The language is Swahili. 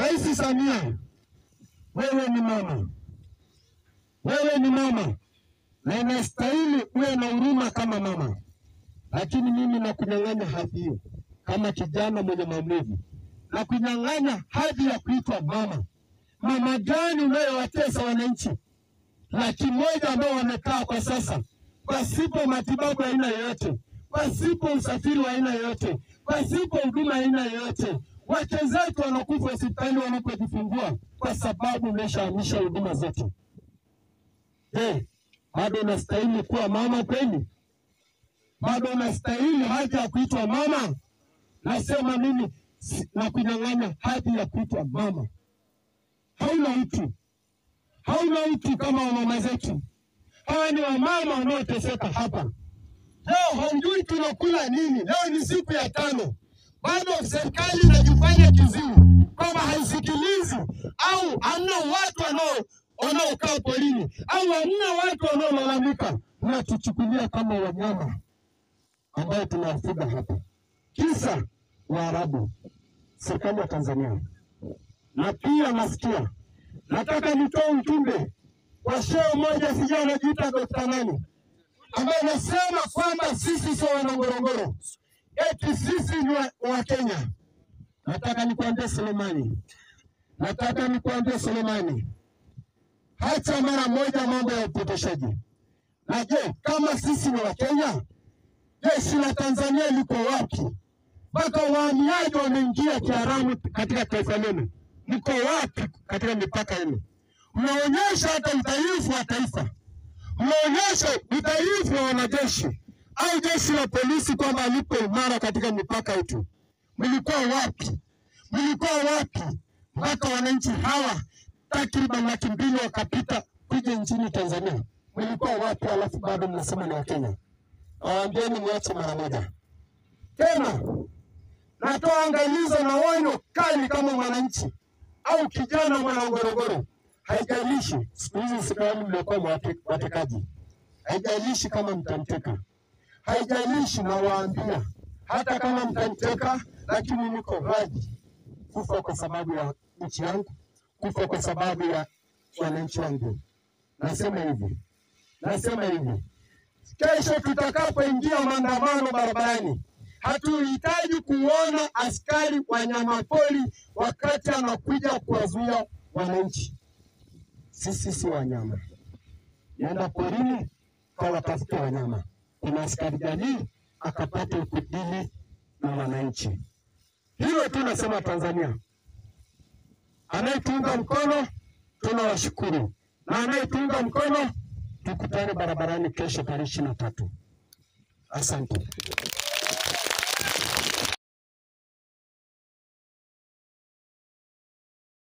Rais Samia, wewe ni mama. Wewe ni mama na inastahili uwe na huruma kama mama, lakini mimi nakunyang'anya hadhi hiyo kama kijana mwenye maumivu, nakunyang'anya hadhi ya kuitwa mama. Mama gani unayowatesa wananchi 100,000 ambao wamekaa kwa sasa pasipo matibabu aina yoyote, pasipo usafiri wa aina yoyote, pasipo huduma aina yoyote? Wake zetu wanakufa hospitali wanapojifungua kwa sababu umeshahamisha huduma zote. Je, bado unastahili kuwa mama kweli? Bado unastahili hadhi ya kuitwa mama? Nasema mimi nakunyang'anya hadhi ya kuitwa mama. Hauna utu. Hauna utu kama wamama zetu. Hawa ni wamama wanaoteseka hapa. Leo haujui tunakula nini. Leo ni siku ya 5. Bado serikali inajifanya kiziwi kwamba haisikilizi, au hamna watu wanaokaa porini, au hamna watu wanaolalamika. Mnatuchukulia kama wanyama ambao tunawafuga hapa. Kisa Waarabu, serikali ya Tanzania. Na pia nasikia, nataka nitoe ujumbe kwa shehe mmoja, sijui anajiita Dr. nani, ambaye anasema kwamba sisi sio wana Ngorongoro, eti sisi ni wa Kenya. Nataka nikwambie Selemani, nataka nikwambie Selemani, hacha mara moja mambo ya upotoshaji. Na je, kama sisi ni wa Kenya, jeshi la Tanzania liko wapi? Mpaka wahamiaji wameingia kiharamu katika taifa lenu, mko wapi katika mipaka yenu? Mnaonyesha hata udhaifu wa taifa, mnaonyesha udhaifu wa wanajeshi au jeshi la polisi kwamba lipo imara katika mipaka yetu. Mlikuwa wapi? Mlikuwa wapi mpaka wananchi hawa takriban 200,000 wakapita kuja nchini Tanzania? Mlikuwa wapi? Alafu bado mnasema ni Wakenya. Nawaambieni mwache mara moja. Tena natoa angalizo na onyo kali kama mwananchi au kijana mwana Ngorongoro. Haijalishi siku hizi serikali mliokuwa watekaji, haijalishi kama mtamteka, haijalishi, nawaambia hata kama mtamteka, lakini niko radhi kufa kwa sababu ya nchi yangu, kufa kwa sababu ya wananchi wangu. Nasema hivi, nasema hivi, kesho tutakapoingia maandamano barabarani, hatuhitaji kuona askari wanyamapori wakati anakuja kuwazuia wananchi. Sisi si wanyama. Nenda porini kawatafute wanyama. Kuna askari jamii akapate ukudili na wananchi. Hilo tu nasema Tanzania. Anayetuunga mkono tunawashukuru, na anayetuunga mkono tukutane barabarani kesho tarehe 23. Asante.